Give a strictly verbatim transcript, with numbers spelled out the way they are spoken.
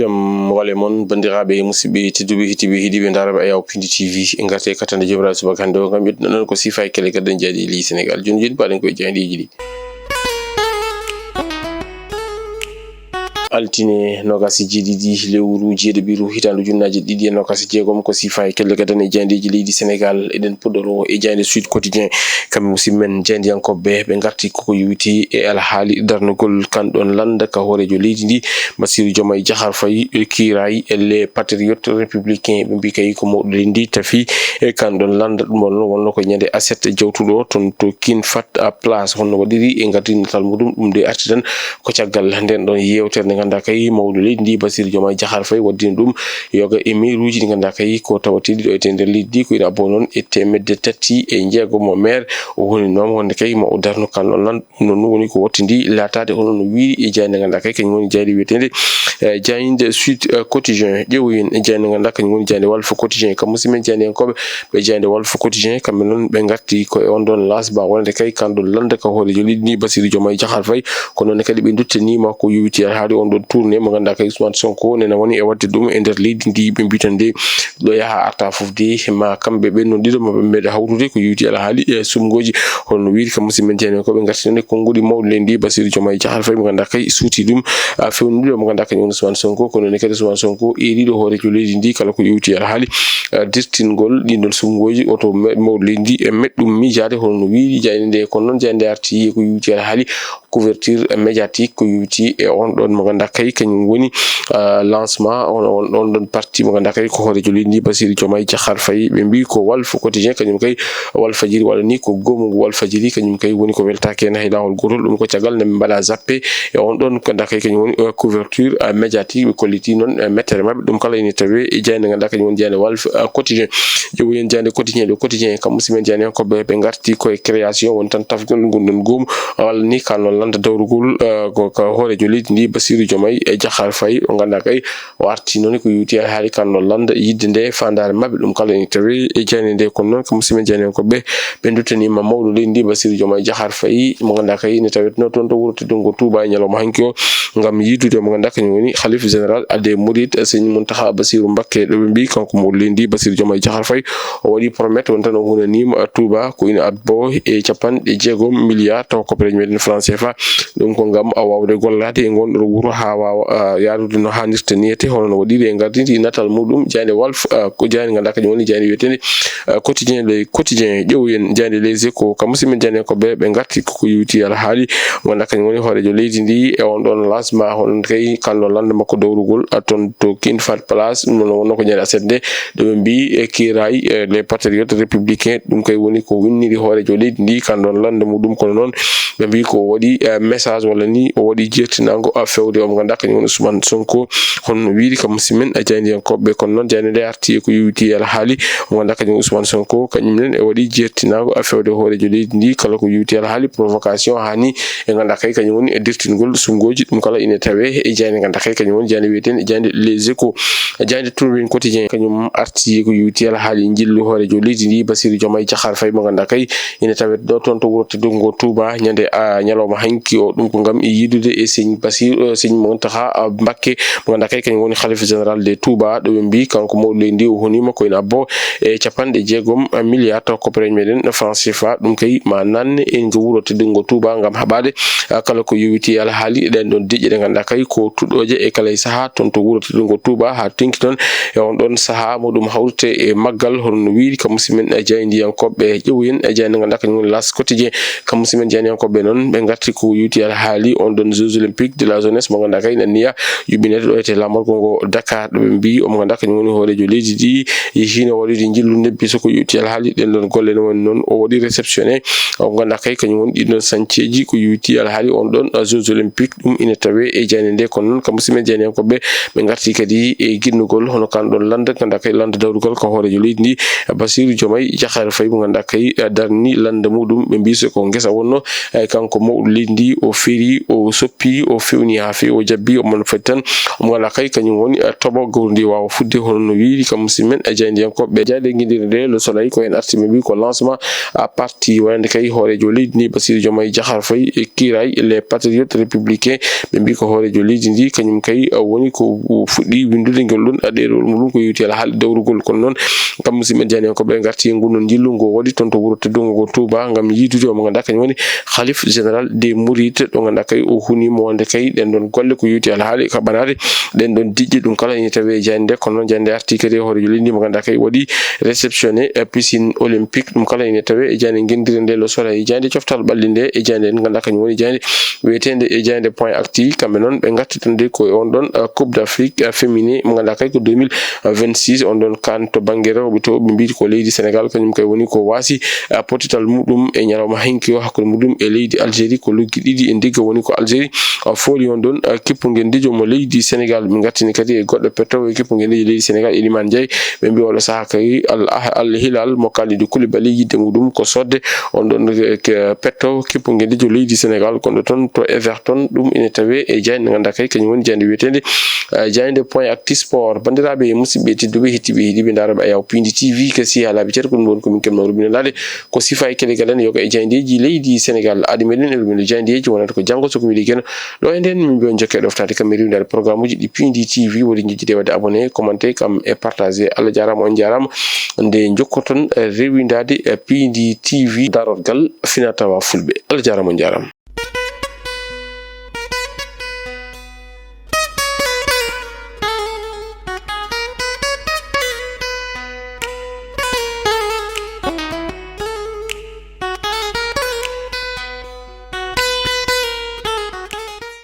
Jam wale mon, banndiraaɓe e musidɓe tedduɓe, heɗiiɓe, heɗiiɓe ndaaraaɓe Ayaw Pindi T V. En ngarti e kattanɗe jomiraɗo subaka hannde o, ngam ƴettude onon ko siifa e kelle gaddan jaaɗi e leydi Senegal. Jooni, jooni, mbaɗen koye jaayndeeji ɗi. Altine noogaas e jeeɗiɗi lewru jeeɗiɓiru hitaande ujunnaaje ɗiɗi e noogaas e jeegom, ko siifa e kelle gaddan e jaayndeeji leydi Senegal. Eɗen puɗɗoroo e jaaynde Sud Quotidien. Kamɓe musidɓe men jaayndiyankooɓe, ɓe ngarti koko yowiti e alhaali darnugol kan ɗon lannda ka hooreejo leydi ndi, Bassirou Diomaye Diakhar Faye, kiiraay e Les Patriotes Républicains. Ɓe mbii kay ko mawɗo leydi ndi tafi e kan ɗon lannda. Ɗum ɗon wonnoo ko ñande aset jawtuɗo toon to King Fahd Palace. Honno waɗiri e ngardiingal muɗum? Ɗum de arti tan ko caggal nden ɗon yeewtere nde ngannduɗaa kay mawɗo leydi ndi, Bassirou Diomaye Diakhar Faye, waddini ɗum yoga e meeruuji ɗi ngannduɗaa kay ko tawateeɗi ɗo e nder leydi ndi, ko ina abboo noon e teemedde tati e jeegom mo maire. O holninooma wonde kay ma o darnu kan ɗon lannda. Ɗum noon woni ko wattidi laataade, hono no wiiri e jaaynde ngannduɗaa kay kañum woni jaaynde wiyeteende, eh, jaaynde Sud, eh, Quotidien. Ƴeewoyen e jaaynde ngannduɗaa kañum woni jaaynde Walf Quotidien. Kam musidɓe men jaayndiyankooɓe, ɓe jaaynde Walf Quotidien, kamɓe noon ɓe ngarti ko e on ɗon laas ba wonande kay kan ɗon lannda ka hooreejo leydi ndi, Bassirou Diomaye Diakhar Faye. Ko noon kadi ɓe nduttaniima ko yowiti e alhaali on ɗon tournée mo ngannduɗaa kay Ousmane Sonko nena woni e waɗde ɗum e nder leydi ndi. Ɓe mbii tan de ɗo yaha arta fof de, ma kamɓe ɓen non ɗiɗo ma ɓe meeɗa hawtude ko yowiti alhaali e sumngooji. Hono no wiiri kam musidɓe men jaayndiyankooɓe, ngarti noon e konnguɗi mawɗi leydi ndi, Bassirou Diomaye Diakhar Faye mo ngannduɗaa kay suuti ɗum, a, fewnude mo ngannduɗaa kañum woni Ousmane Sonko. Kono noon kadi Ousmane Sonko eeriiɗo hooreejo leydi ndi kala ko yowiti alhaali, a, dirtingol ɗin ɗon sumngooji, oto me-, mawɗo leydi ndi e meɗɗum miijaade. Hono no wiiri jaaynde nde, kono noon jaaynde nde arti ko yowiti alhaali couverture médiatique ko yowiti e on ɗon mo ngannduɗaa kay kañum woni, ah, lancement on, on, on ɗon parti mo ngannduɗaa kay ko hooreejo leydi ndi, Bassirou Diomaye Diakhar Faye. Ɓe mbii ko Walf Quotidien, kañum kay Walfadjiri waɗani ko goomu ngu Walfadjiri, kañum kay woni ko weltaaki heen hay laawol gootol. Ɗum ko caggal nde ɓe mbaɗa zappe e on ɗon ko ngannduɗaa kay kañum woni, eh, couverture, eh, médiatique. Ɓe kolliti noon, eh, mettere maɓɓe. Ɗum kala ina tawee e jaaynde ngannduɗaa kañum woni jaaynde Walf, eh, Quotidien. Ƴeewoyen jaaynde Quotidien ɗo, Quotidien kam musidɓe men jaayndiyankooɓe, ɓe ngarti koye création woni tan tafgol ngun ɗon goomu, walla ni kan noon lannda dawrugol, eh, ko ka hooreejo leydi ndi, Bassirou Diomaye e Diakhar Faye, o ngannduɗaa kay o arti noon ko yowiti alhaali kan noon lannda yidde nde faandaare maɓɓe. Ɗum kala ina tawee e jaaynde nde. Kono noon kam musidɓe men jaayndiyankooɓe, ɓe nduttaniima mawɗo leydi ndi, Bassirou Diomaye Diakhar Faye, mo ngannduɗaa kay ina tawetnoo toon to wuro teddungo Touba e ñalawma hanki o, ngam yiidude mo ngannduɗaa kañum woni Khalife Général des Mourides, Serigne Mountakha Bassirou Mbacké. Ɗo ɓe mbii kanko mawɗo leydi ndi, Bassirou Diomaye Diakhar Faye, o waɗi promettre won tan o hunaniima Touba ko ina abboo e capanɗe jeegom milliards tawa koppareeje meɗen franc C F A. Ɗum ko ngam a waawde gollaade e ngon ɗo wuro haa waawa, ah, yaarude no haanirta ni. Ete hono no waɗiri e ngardiindi natal muɗum jaaynde Walf, ah, ko jaaynde ngannduɗaa kañum woni jaaynde wiyeteende, ah, Quotidien, Le Quotidien. Ƴeewoyen jaaynde Les Échos. Kam musidɓe men jaayndiyankooɓe, ɓe ngarti koko yowiti alhaali mo ngannduɗaa kañum woni hooreejo leydi ndi e on ɗon lancement, hono kay kan ɗon lannda makko dawrugol, ah, toon to King Fahd Palace. Ɗum noon wonnoo ko ñande aset nde, ɗo ɓe mbii e kiiraay, eh, Les Patriotes Républicains, ɗum kay woni ko winniri hooreejo leydi ndi kan ɗon lannda muɗum. Kono noon ɓe mbii ko o waɗi, eh, message walla ni o waɗi jeertinaango, ah, fewde o mo ngannduɗaa kañum woni Ousmane Sonko. Hono no wiiri kam musidɓe men, eh, jaayndiyankooɓe, kono noon jaaynde nde arti e ko yowiti e alhaali mo ngannduɗaa kañum Ousmane Sonko, kañum nen e waɗi jeertinaango, ah, fewde hooreejo leydi ndi kala ko yowiti e alhaali provocation haa ni e ngannduɗaa kay kañum woni e dirtingol sumngooji. Ɗum kala ina tawee e jaaynde ngannduɗaa kay kañum woni jaaynde wiyeteende jaaynde Les Échos. Jaaynde Tribune Quotidien kañum arti ko yowiti alhaali njillu hooreejo leydi ndi, Bassirou Diomaye Diakhar Faye, mo ngannduɗaa kay ina tawetnoo toon to wuro teddungo Touba ñande, ah, ñalawma hanki o. Ɗum ko ngam yiidude e Serigne Bassirou, eh, Serigne Mountakha, ah, Mbacké, mo ngannduɗaa kay kañum woni Khalife Général de Touba. Ɗo ɓe mbii kanko mawɗo leydi ndi o honiima ko ina abboo e capanɗe jeegom milliards tawa koppareeje meɗen franc C F A. Ɗum kay ma nanne en ko wuro teddungo Touba ngam haɓaade, ah, kala ko yowiti alhaali ɗen ɗon diƴƴe ɗe ngannduɗaa kay ko tuɗɗooje e kala e sahaa toon to wuro teddungo Touba haa teŋti toon e on ɗon sahaa mo ɗum hawrete e maggal. Hono no wiiri kam musidɓe men, eh, jaayndiyankooɓe, ƴeewoyen, eh, jaaynde ngannduɗaa kañum woni L'As Quotidien. Kam musidɓe men jaayndiyankooɓe noon, ɓe ngarti ko yowiti alhaali on ɗon Jeux Olympiques de la Jeunesse mo ngannduɗaa kay ina niya yuɓɓineede ɗo etee laamorgo ngo Dakar. Ɗo ɓe mbii omo ngannduɗaa kañum woni hooreejo leydi ndi, yehiino waɗude njillu nebbi so ko yowiti alhaali ɗen ɗon golle. No woni noon o waɗi réceptionné o ngannduɗaa kay kañum woni ɗin ɗon sañceeji ko yowiti alhaali on ɗon, ah, Jeux Olympiques. Ɗum ina tawee e jaaynde nde. Kono noon kam musidɓe men jaayndiyankooɓe, ɓe ngarti kadi e ginnugol hono kan ɗon lannda, ngannduɗaa kay lannda dawrugol ka hooreejo leydi ndi, Bassirou Diomaye Diakhar Faye, mo ngannduɗaa kay, eh, darni lannda muɗum. Ɓe mbii so ko ngesa wonnoo, eh, kanko mawɗo ndi o feri, o soppi, o fewni haa fewi, o jabbi, omo foti tan, omo ngala kay kañum woni, eh, toɓo gawri ndi waawa fuɗde, hono no wiiri kam musidɓe men, eh, jaayndiyankooɓe. Jaaynde ngenndiire nde Le Soleil ko heen arti, ɓe mbi ko lancement, ah, parti wonande kay hooreejo leydi ndi, Bassirou Diomaye Diakhar Faye, e kiiraay Les Patriotes Républicains. Ɓe mbi ko hooreejo leydi ndi kañum kay, eh, woni ko fuɗɗi winndude ngol ɗon, eh, ɗerewol muɗum ko yowti alhaali dawrugol. Kono noon, kam musidɓe men jaayndiyankooɓe, ngarti e ngun ɗon njillu ngu waɗi toon to wuro teddungo ngo Touba ngam yiidude omo ngannduɗaa kañum woni Khalif Général des Mourides, ɗo ngannduɗaa kay o huniima wonde kay ɗen ɗon golle ko yowti alhaali kaɓanaade ɗen ɗon diƴƴe, ɗum kala ine tawee e jaaynde nde. Kono noon jaaynde nde arti kadi e hooreejo leydi ndi mo ngannduɗaa kay waɗi réceptionné, eh, piscine olympique, ɗum kala ine tawee e jaaynde ngenndiire nde Le Soleil. Jaaynde coftal ɓalli nde e jaaynde nde ngannduɗaa kañum woni jaaynde wiyeteende e jaaynde Point Actu, kamɓe noon ɓe ngarti tan de ko e on ɗon, eh, Coupe d'Afrique, eh, féminin mo ngannduɗaa kay ko deux mille vingt-six, on ɗon CAN to bannge rewɓe to, ɓe mbiyi ko leydi Sénégal kañum kay woni ko waasi, eh, pottital muɗum e ñalawma hanki o hakkunde muɗum e leydi Algérie, ko luggi ɗiɗi e ndigga woni ko Algérie, eh, fooli on ɗon, eh, kippu ngenndiijo mo leydi Sénégal. Ɓe ngartini kadi e goɗɗo pettowo e kippu ngenndiijo leydi Sénégal, Elimane Ndiaye, ɓe mbiyi oɗo sahaa kay Al Ah-, Al Hilal mo Kalidou Koulibaly yidde muɗum ko sodde on ɗon, eh, ke-, petto kippu ngenndiijo leydi Sénégal, gonɗo toon to Everton. Ɗum ine tawee e jaaynde nde ngannduɗaa kay kañum woni jaaynde wiyeteende, eh, jaaynde Point Actu Sport. Banndiraaɓe e musidɓe tedduɓe, heɗtiiɓe, heɗiiɓe, ndaarooɓe Ayaw Piindi T V, kasi haa laabi ceeɗu, ko ɗum woni ko min keɓno rubine laade ko sifa e kelegal en yoga e jaayndeeji leydi Sénégal. Aadi meɗen e rubine jaayndeeji wonata ko janngo so ko weli geno. Ɗo e nden min mbiyon jokke ɗoftaade kam e riwdaade programme uji ɗi Piindi T V, woni njejjide waɗde abonné, commenté kam e partagé. Allah jaaraama, on jaaraama. Nde jokkoton, eh, rewindaade, eh, Piindi T V, darorgal fina tawa fulɓe. Allah jaaraama, on jaaraama.